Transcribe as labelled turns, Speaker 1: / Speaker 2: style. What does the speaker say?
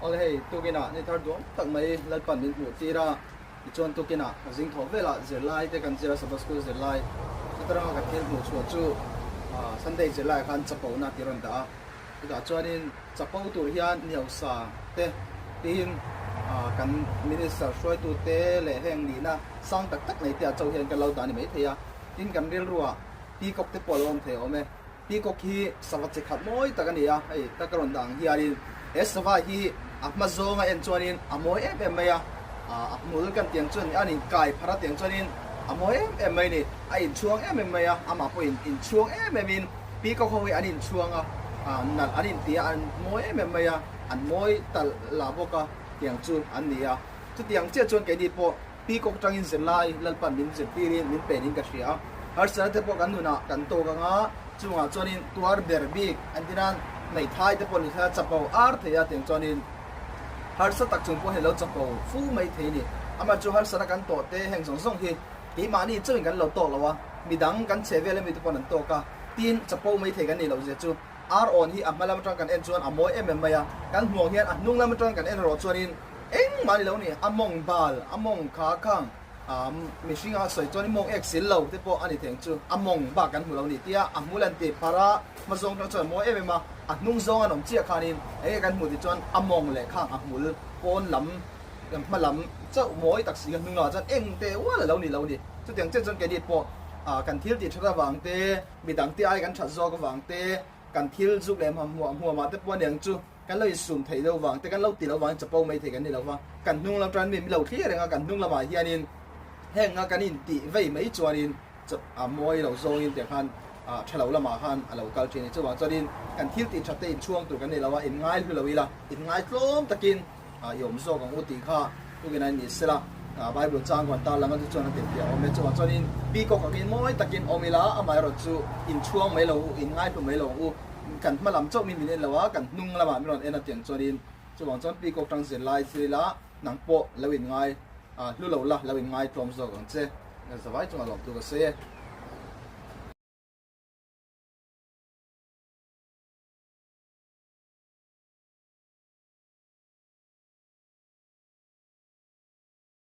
Speaker 1: Awle hei tukinah ni thar duam tak mai Lalpan min hmuh tir a, tichuan tukinah ka zing thawh velah zirlai te kan zir a Sabbath School zirlai chutaranga ka thil hmuh chhuah chu Sunday zirlaiah khan chapona tih a rawn dah a, chutah chuanin chapo tur hian niosa te tiin kan Minister hruaitu te leh heng nihna sang tak tak nei te ah chauh hian kan lo dah a ni maithei a, tin kan rilruah peacock te pawh a lo awm thei awm e. Peacock hi sava chi khat mawi tak a ni a, hei ka ka rawn dah ang hianin he sava hi a hma zawnga en chuanin a mawi em em mai a, a hmul kan tih ang chuan a inkai pharh a tih ang chuanin a mawi em em mai a ni, a inchhuang em em mai a, amah pawhin inchhuang em em in peacock ho hi an inchhuang a, nalh an inti a, an mawi em em mai a, an mawi talh lah bawk a tiang chu an ni a, chutiang chiah chuan keini pawh Peacock tangin zirlai Lalpan min zirtirin min penin ka hria a, harsatna te pawh kan nunah kan tawk ang a, chungah chuanin tuar ber bik an ti nan hmeithai te pawh ni thla chapo ar thei a tiang chuanin harsa tak chung pawh hi lo chapo fu mai thei a ni. Amah chu harsatna kan tawh te heng zawng zawng hi keimahni chauhin kan lo tawk lo a, midang kan chhe vel ami te pawh an tawk a, tin chapo mai thei kan nih loh zia chu ar awn hi a hma lam atang kan en chuan a mawi em em mai a, kan hmuh ang hian a hnung lam atang kan en erawh chuanin Engmah ni lo ni, a mawng bal, a mawng kha khang mihring a sawi chuan i mawng ek sil lo te pawh a ni theng chu, a mawng bak kan hmu lo ni tia a hmul an ti pharh a, hma zawng tang chuan a mawi em em a, a hnung zawng an awm chiah khanin enge kan hmuh tih chuan a mawng leh khang a hmul pawn lam hma lam chauh mawi tak si kha hnung lamah chuan eng te ual a lo ni lo ni. Chutiang chiah chuan keini pawh kan thil tih that avang te, midang te ai kan that zawk avang te, kan thil zuk leh hmuah hmuamah te pawh a niang chu. Kan lo insum theih deuh vang te, kan lo ti loh vangin chapo mai thei kan ni lo va, kan hnung lam tan mi min lo thlir reng a, kan hnung lamah hianin heng nga kan intih vei mai chuanin a mawi lo zawngin tiang khan tha lo lamah khan a lo kal thin a ni. Chuvang chuanin kan thil tih that te inchhuang tur kan ni lo a, inngai hlu lo ila, inngai tlawm takin i awm zawk ang u tih kha tukin a ni sela, Bible chang khuan tar lang a chu chuan a tirhfiah awm e. Chuvang chuanin peacock angin mawi takin awm ila, amaherawhchu inchhuang mai lo u, inngai hlu mai lo ang u. Kan hma lam chauh mi min en lo a, kan hnung lamah min rawn en a tiang chuanin chuvang chuan peacock tang zir lai thil ila nang pawh lo in ngai hlu lo la, lo in ngai tlawm zawk ang che. Ka zavai chungah lawmtu ka sawi e.